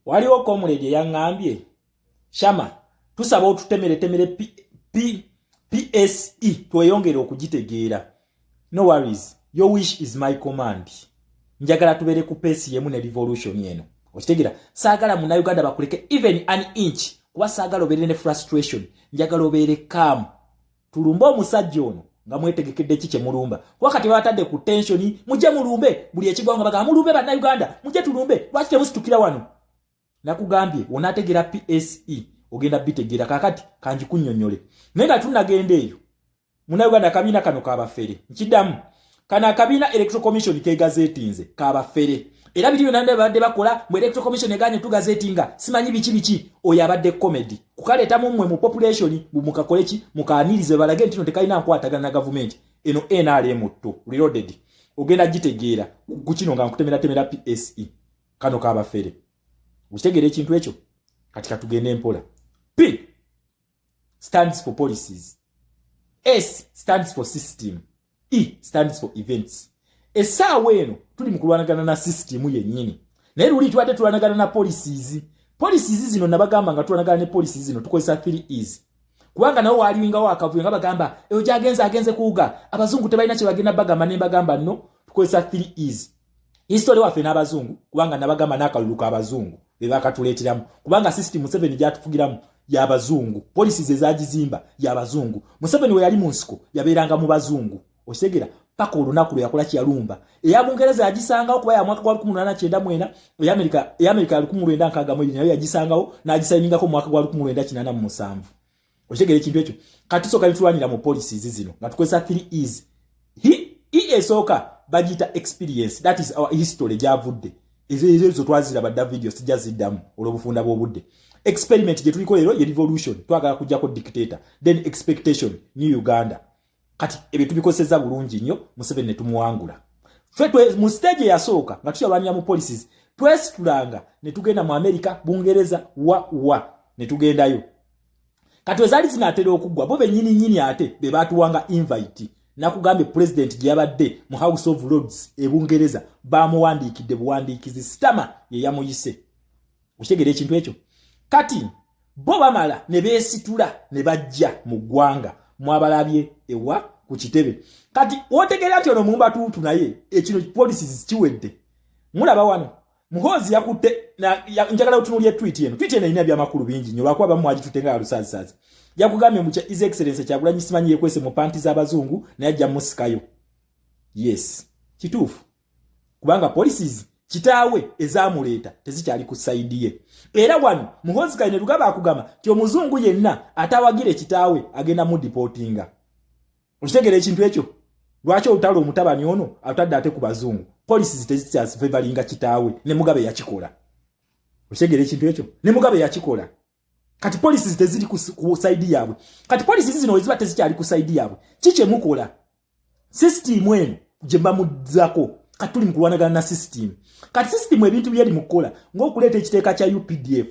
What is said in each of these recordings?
Waliwo comrade eyaŋŋambye, "Shama, tusaba otutemeretemere PSE tweyongere okugitegeera." No worries, your wish is my command. Njagala tubeere ku pace yemu ne revolution eno, okitegeera? Saagala Munnayuganda bakuleke even an inch, kuba saagala obeere ne frustration. Njagala obeere calm, tulumbe omusajja ono nga mwetegekedde ki kyemulumba, kuba kati babatadde ku tension. Mujje mulumbe buli ekigwa nga bagamba mulumbe. Bannayuganda, mujje tulumbe. Lwaki temusitukira wano? Nakugambye onaategeera PSE, ogenda bitegeera. Kakati kanjikunnyonnyole, naye nga tunnagenda eyo, Munnayuganda, akabiina kano kabafere. Nkiddamu, kano akabiina Electoral Commission kegazeetinze kabafere. Era biri byonna babadde bakola mu Electoral Commission eganye tugazeetinga, simanyi biki biki, oyo abadde comedy kukaleetamu mmwe mu population. Mukakole ki? Mukaanirize, balage nti no tekalina nkwatagana na gavumenti eno. NRM 2 Reloaded ogenda gitegeera ku kino nga nkutemeratemera PSE. Kano kabafere, okitegeera ekintu ekyo? Kati katugende mpola. P stands for policies, S stands for system, E stands for events. Essaawa eno tuli mu kulwanagana na system yennyini, naye luli tubadde tulwanagana na policies. Policies zino nabagamba nga tulwanagana ne policies zino tukozesa 3 Es, kubanga nawe waaliwingawo akavuyo nga bagamba eyo gyagenze agenze kuwuga abazungu tebalina kye bagenda bagamba. Ne mbagamba no, tukozesa 3 Es, history waffe n'abazungu, kubanga nabagamba n'akalulu k'abazungu be bakatuleeteramu, kubanga system Museveni gyatufugiramu y'abazungu, policies ezagizimba y'abazungu. Museveni we yali mu nsiko yabeeranga mu bazungu, okitegeera? Paka olunaku lwe yakola kyeyalumba. Eya Bungereza yagisangawo kuba ya mwaka gwa 1894. Eyamerika ya 1962 nayo yagisangawo, n'agisayiningako mu mwaka gwa 1987. Okitegeera ekintu ekyo? Kati tusooka netulwanira mu policies zino nga tukozesa 3 Es. E esooka bagiyita experience, that is our history gyavudde. Ezo twaziraba dda, video sijja ziddamu olw'obufunda bw'obudde. Experiment gye tuliko leero ye revolution, twagala kujjako dictator. Then expectation, new Uganda. Kati ebyo tubikozesezza bulungi nnyo, Museveni ne tumuwangula. Ffe mu stage eyasooka nga tukyalwanira mu policies, twesitulanga ne tugenda mu America, Bungereza, wa wa ne tugendayo. Kati wezaali zinaatera okuggwa, bo bennyini nnyini ate be baatuwanga invite. Nakugambye president gye yabadde mu House of Lords e Bungereza, bamuwandiikidde buwandiikizi, Starmer ye yamuyise. Okitegeera ekintu ekyo? Kati bo bamala ne beesitula ne bajja mu ggwanga, mwabalabye ewa ku kitebe. Kati wotegeera nti ono mumbatuutu, naye ekino policies kiwedde. Mulaba wano Muhoozi yakutte. Njagala otunuulya tweet eno. Tweet eno erina ebyamakulu bingi nnyo, lwakuba bamu mwagitutte nga yalusaazisaazi. Yakugambye mukya His Excellence Kyagulanyi simanyi yekwese mu panti z'abazungu, naye ajja musikayo. Yes, kituufu, kubanga policies kitaawe ezamuleeta tezikyali ku side ye. Era wano Muhoozi Kainerugaba akugamba nti omuzungu yenna atawagira ekitaawe agenda mu deportinga. Okitegeera ekintu ekyo? Lwaki olutalo omutabani ono atadde ate ku bazungu? Policies tezikyafavoringa kitaawe. Ne Mugabe yakikola. Okitegeera ekintu ekyo? Ne Mugabe yakikola. Kati policies teziri ku side yaabwe. Kati policies zino weziba tezikyali ku side yaabwe, kikyemukola system eno gye bamuzzako. Kati tuli mu kulwanagana na system. Kati system ebintu byeri mu kukola ng'okuleeta ekiteeka kya UPDF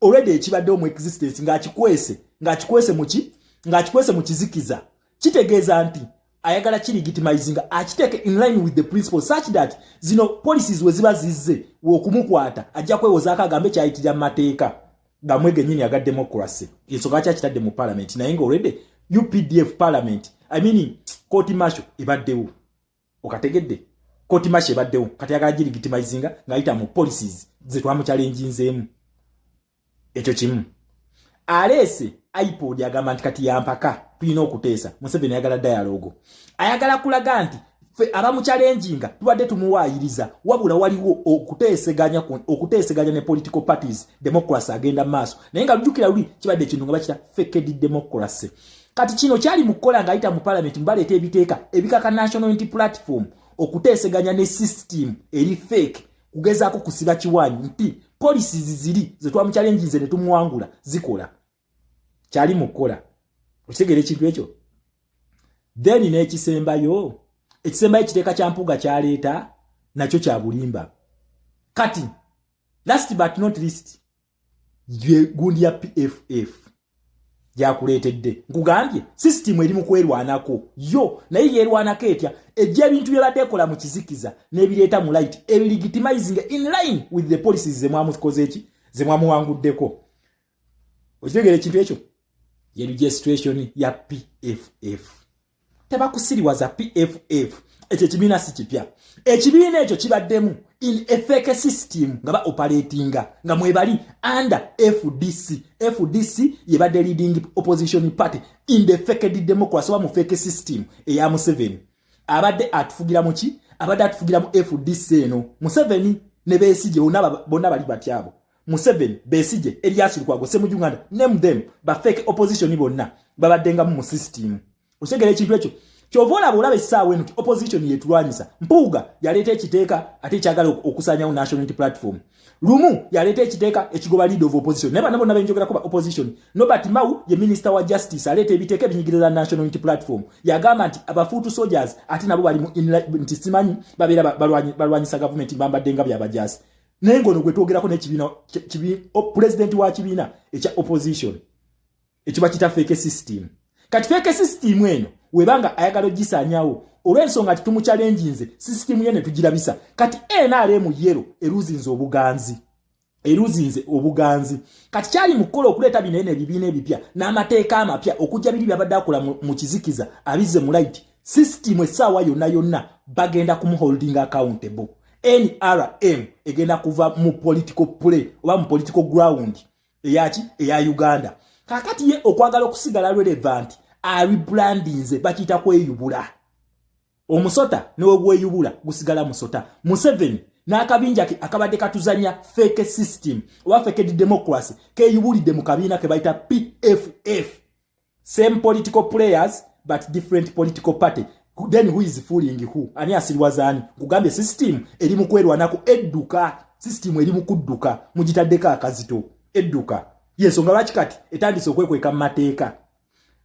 already ekibaddewo mu existence, ng'akikwese muki, ng'akikwese mu kizikiza, kitegeeza nti ayagala kilegitimizinga, akiteeke in line with the principle such that zino policies we ziba zizze okumukwata, ajja kwewozaako agambe kyayitirira mu mateeka gamwe gennyini aga democracy. Ensonga kyakitadde mu parliament, naye nga already UPDF parliament, I mean court martial ebaddewo. Okategedde? Court martial ebaddewo. Kati ayagala gilegitimizinga ng'ayita mu policies ze twamuchallenginzeemu. Ekyo kimu. Aleese IPOD, agamba nti kati yampaka tulina okuteesa. Museveni ayagala dialogue, ayagala kulaga nti fe abamuchallenginga tubadde tumuwaayiriza, wabula waliwo okuteeseganya ne political parties, democracy agenda maaso. Naye nga lujjukira luli kibadde ekintu nga bakita faked democracy. Kati kino kyali mu kukola ng'ayita mu parliament, mubaleeta ebiteeka ebikaka National Unity Platform okuteeseganya ne system eri fake, kugezaako kusiba kiwanyi nti policies ziri zetwamuchallenginze ne tumuwangula zikola. Kyali mu kukola. Okitegeera ekintu ekyo? Then n'ekisembayo, ekisembayo ekiteeka kya Mpuuga kyaleeta nakyo kya bulimba. Kati last but not least, gundi ya PFF gyakuleetedde. Nkugambye system eri mu kwerwanako yo, naye yeerwanako etya? Ejja ebintu byebadde ekola mu kizikiza n'ebireeta mu light, ebilegitimizing in line with the policies zemwamukoze eki Zemwamuwanguddeko. Okitegeera ekintu ekyo? Ye registration ya PFF. Tebakusiriwaza. PFF ekyo ekibiina si kipya. Ekibiina ekyo kibaddemu in a fake system nga ba operatinga nga mwebali under FDC. FDC yebadde leading opposition party in the fake democracy oba mu fake system eya Museveni. Abadde atufugira muki? Abadde atufugira mu FDC eno. Museveni ne Besigye bonna bali batyabo. Museveni, Besigye, Erias Lukwago, Ssemujju Nganda, name them, ba fake opposition bonna babaddengamu mu system. Otegera ekintu ekyo? Kyova olaba essaawa eno ti opposition yetulwanyisa. Mpuuga yaleeta ekiteeka ate ekyagala okusanyawo National Unity Platform. Lumu yaleeta ekiteeka ekigoba leader of opposition, naye bana bonna benjogerako ba opposition. Norbert Mao ye minister wa justice, aleeta ebiteeka ebinyigiriza National Unity Platform. Yagamba nti aba foot soldiers ate nabo bali nti simanyi babeera balwanyisa gavumenti, bambadde nga byabajasi. Naye ngono gwe twogerako n'ekibiina, president wa kibiina ekya opposition ekiba kita fake system. Kati fake system eno webanga ayagala ogisaanyawo olw'ensonga nti tumuchallenginze system ye ne tugirabisa. Kati NRM yero eruzinze obuganzi, eruzinze obuganzi. Kati kyali mu kukola okuleeta bino eno ebibiina ebipya n'amateeka amapya okujja biri byabadde akola mu kizikiza abizze mu light. System essaawa yonna yonna bagenda kumuholding accountable. NRM egenda kuva mu political play oba mu political ground eyaki eya Uganda. Kakati ye okwagala okusigala relevant arebrandinze, bakiyita kweyubula. Omusota newegweyubula gusigala musota. Museveni n'akabinja ke akabadde katuzanya fake system oba fake democracy keyubulidde mu kabiina ke bayita PFF. Same political players but different political party. Then who is fooling who? Ani asiriwaza ani? Nkugambye, system eri mu kwerwanako, edduka. System eri mu kudduka, mugitaddeko akazito, edduka. Yensonga lwaki kati etandise okwekweka mu mateeka.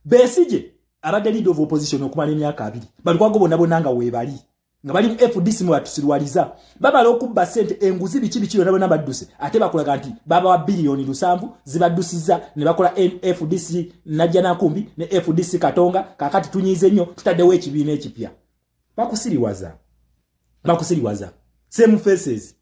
Besigye abadde leader of opposition okumala emyaka 20, Balukwago bonna bonna nga weebali nga bali mu FDC mu batusirwaliza, bamala okubba ssente, enguzi, biki biki, byonna bonna badduse. Ate bakulaga nti babawa 7 biliyoni zibaddusizza ne bakola FDC Najja Nakumbi ne FDC Katonga. Kakati tunyiize nnyo, tutaddewo ekibiina ekipya. Bakusiriwaza, bakusiriwaza. Same faces.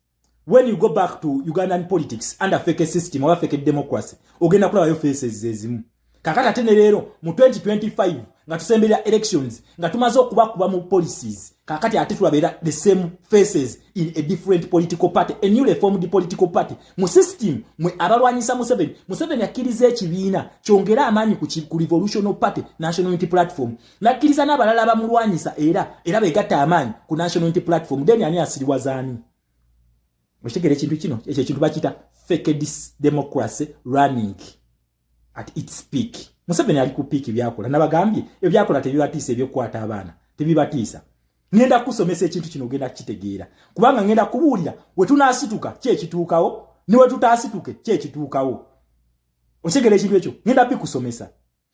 When you go back to Ugandan politics under fake system oba fake democracy, ogenda kulabayo faces ezimu. Kakati ate ne leero mu 2025 nga tusemberera elections, nga tumaze okubakuba mu policies, kakati ate tulabeera the same faces in a different political party, a newly formed political party mu system mwe abalwanyisa Museveni. Museveni akkiriza ekibiina kyongere amaanyi ku revolutional party, National Unity Platform, nakkiriza n'abalala bamulwanyisa era begatta amaanyi ku National Unity Platform. Then ani asiriwazaani? Okitegera ekintu kino? Ekyo ekintu bakiyita fake democracy running at its peak. Museveni ali ku peak. Byakola, nabagambye, ebyakola tebibatiisa, ebyokukwata abaana tebibatiisa. Ngenda kusomesa ekintu kino, ogenda kukitegeera, kubanga ngenda kubuulira we tunaasituka ki ekituukawo ne we tutaasituke ki ekituukawo. Okitegera ekintu ekyo? Ngenda bikusomesa.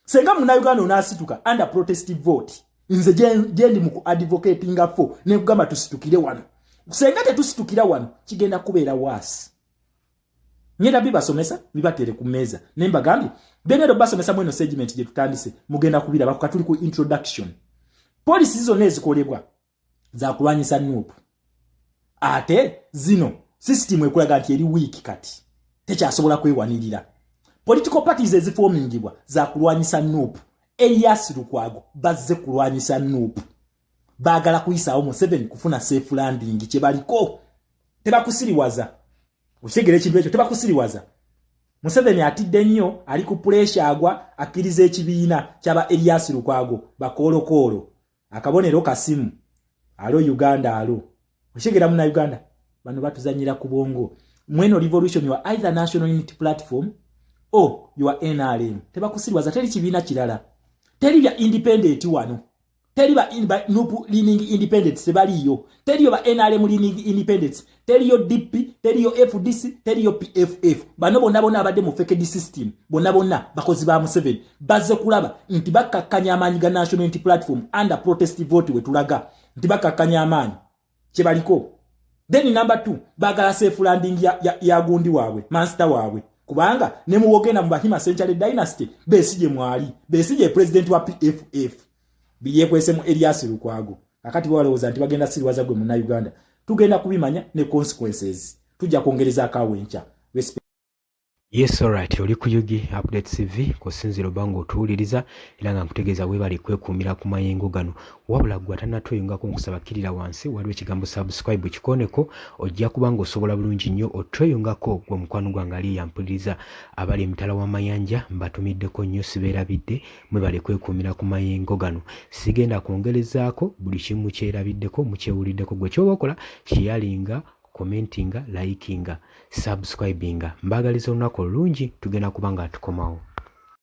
Senga Munnayuganda onaasituka under protest vote, nze gyendi mu advocatinga for, nekugamba tusitukire wano. Senga tetusitukira wano, kigenda kubeera waasi. Ngenda bibasomesa, bibatere ku mmeeza. Naye mbagambye, bengenda obasomesa mweno segment gye tutandise, mugenda kubiraba. Katuli ku introduction. Policy zonna ezikolebwa zakulwanyisa NUP. Ate zino system ekulaga nti eri weak, kati tekyasobola kwewanirira. Political parties eziformingibwa zakulwanyisa NUP. Erias Lukwago bazze kulwanyisa NUP, baagala kuyisaawo Museveni kufuna safe landing. Kye baliko. Tebakusiriwaza. Okitegera ekintu ekyo? Tebakusiriwaza. Museveni atidde nnyo, ali ku pressure, agwa akkiriza ekibiina kyaba Erias Lukwago bakoolokoolo, akabonero kasimu alo Uganda alo. Okitegera, muna Uganda? Bano batuzanyira ku bwongo. Mweno revolution, you are either National Unity Platform or you are NRM. Tebakusiriwaza. Teri kibiina kirala, teri bya independent wano, teri ba NUP leaning independent, tebaliyo. Teriyo ba NRM leaning independent, teriyo DP, teriyo FDC, teriyo PFF. Bano bonna bonna abadde mu fake system, bonna bonna bakozi ba Museveni, bazze kulaba nti bakkakkanya amaanyi ga National Unity Platform under protest vote. We tulaga nti bakkakkanya amaanyi, kyebaliko. Then number 2, bagala safe landing ya gundi waabwe, master waabwe, kubanga ne muwogenda mu Bahima Century Dynasty, Besigye mwali. Besigye president wa PFF, byekwese mu Erias Lukwago. Akati balowooza nti bagenda siriwaza gwe Munnayuganda. Tugenda kubimanya ne consequences. Tujja kwongereza akaawo enkya. Yes, alright, oli ku UG Update TV kusinziira oba ng'otuwuliriza era nga nkutegeeza weebale kwekuumira ku mayengo gano. Wabula gwe atannatweyungako, nkusaba kkirira wansi, waliwo ekigambo "subscribe", kikooneko, ojja kuba ng'osobola bulungi nnyo otweyungako. Gwe mukwano gwange ali yampuliriza, abali emitala w'amayanja, mbatumiddeko nnyo, sibeerabidde, mwebale kwekuumira ku mayengo gano. Sigenda kwongerezaako, buli kimu kyerabiddeko, mukyewuliddeko. Gwe kyoba okola, sharinga, commentinga, likinga, subscribinga. Mbaagaliza olunaku olulungi, tugenda kuba nga tukomawo.